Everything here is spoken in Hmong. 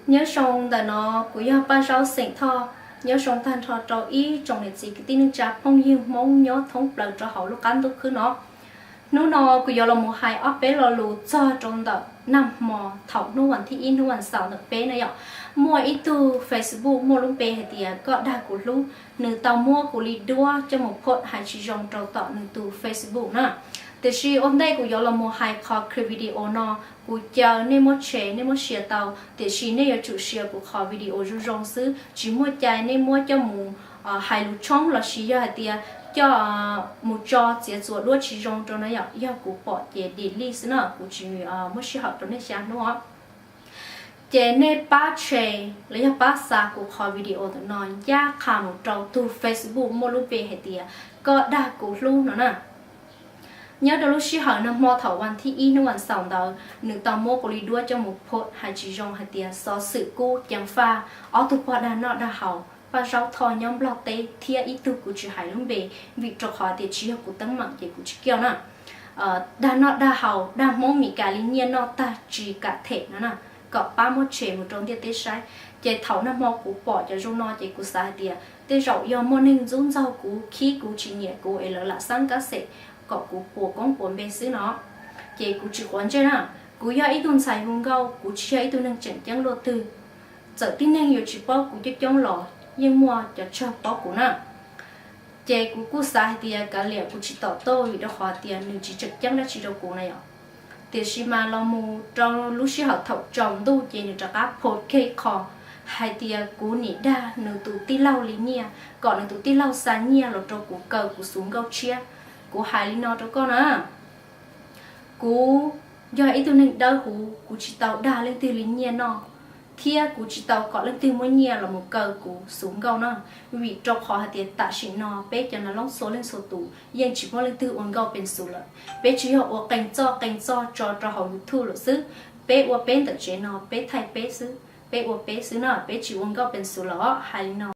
Nyob zoo ntawm no kuv yog Paj Zaub xeem Thoj. Nyob zoo tag nrho rau ib tsoom niam txiv kwv tij neej tsa phooj ywg Hmoob nyob thoob plaws rau hauv lub qab ntuj khwb no. Hnub no kuv yuav los mus hais ob peb lo lus txog rau ntawm nag hmo thaum hnub vas thib ib, hnub vas xaum ntawm peb na yom. Muaj ib tug Facebook muaj lub npe hais tias Koj Dag Kuv Hlub, nws tau muab kuv li duab coj mus post hais tsis zoo rau tom nws tus Facebook na. Tiam sis ua ntej kuv yuav los mus hais qhov clip video no, kuv caw nej muab share, nej muab share tau, tiam sis nej yuav tsum share kuv qhov video zoo zoo xwb, tsis muaj cai nej muab coj mus hais lus tshoob lossis yog hais tias coj mus tso txiav txuas duab tsis zoo rau na yom. Yog kuv pom ces delete xwb na, kuv tsis muab sij hawm rau nej xya hnub os. Ces nej pab share los yog pab xa kuv qhov video ntawm no ncaj qha mus rau tus Facebook muaj lub npe hais tias Koj Dag Kuv Hlub no na. Nyob rau lub sij hawm nag hmo thaum vas thib ib, hnub vas xaum ntawd, nws tau muab kuv li duab coj mus post hais tsis zoo hais tias xov xwm kub ceev faj ob tug pog dag noj dag haus, Paj Zaub Thoj nyob Nplog teb thiab ib tug kuv tsis hais lub npe, vim rau qhov tias tsis yog kuv teeb meem ces kuv tsis coj na. Dag noj dag haus, dag Hmoob Mes Kas li nyiaj noj tag tsis kam them no na, kom pab muab share mus rau ntiaj teb saib. Ces thaum nag hmo kuv pom cov zoo no ces kuv xav hais tias tej zaum yog muaj neeg ntxub ntxaug kuv, khib kuv, tsis nyiam kuv es lawv lam xab kab xem kom kuv puas koob puas npe xwb no. Ces kuv tsis quav ntsej na, kuv yog ib tug ntxhais hu nkauj, kuv tsis yog ib tug neeg tseem ceeb luaj twg. Txawm tib neeg yuav tsis paub kuv coob coob los yeej muaj cov tsawg paub kuv na. Ces kuv kuj xav hais tias kav liam kuv tsis tom toj vim rau qhov tias nws tsis tseem ceeb dab tsi rau kuv na yom. Tiam sis mas los mus rau lub sij hawm thaum tsaus ntuj ces nws rov qab post kiag qho hais tias kuv nim dag nws tus tij laug li nyiaj, kom nws tus tij laug xa nyiaj los rau kuv kaw kuv xuv nkauj tshiab. Kuv hais li no rau koj na, kuv yog ib tug neeg dawb huv, kuv tsis tau dag leej twg li nyiaj noj, thiab kuv tsis tau kom leej twg muab nyiaj los mus kaw kuv xuv nkauj na. Vim rau qhov hais tias tam sim no peb cov nas loob txhua leej txhua tus yeej tsis muaj leej twg ua nkauj peev xwm lawm. Peb tsuas yog ua qee txoj qee txoj tso rau hauv YouTube lawm xwb. Peb ua peb ntawm tsev no, peb thaij peb xwb, peb ua peb xwb na, peb tsis ua nkauj peev xwm lawm os, hais li no.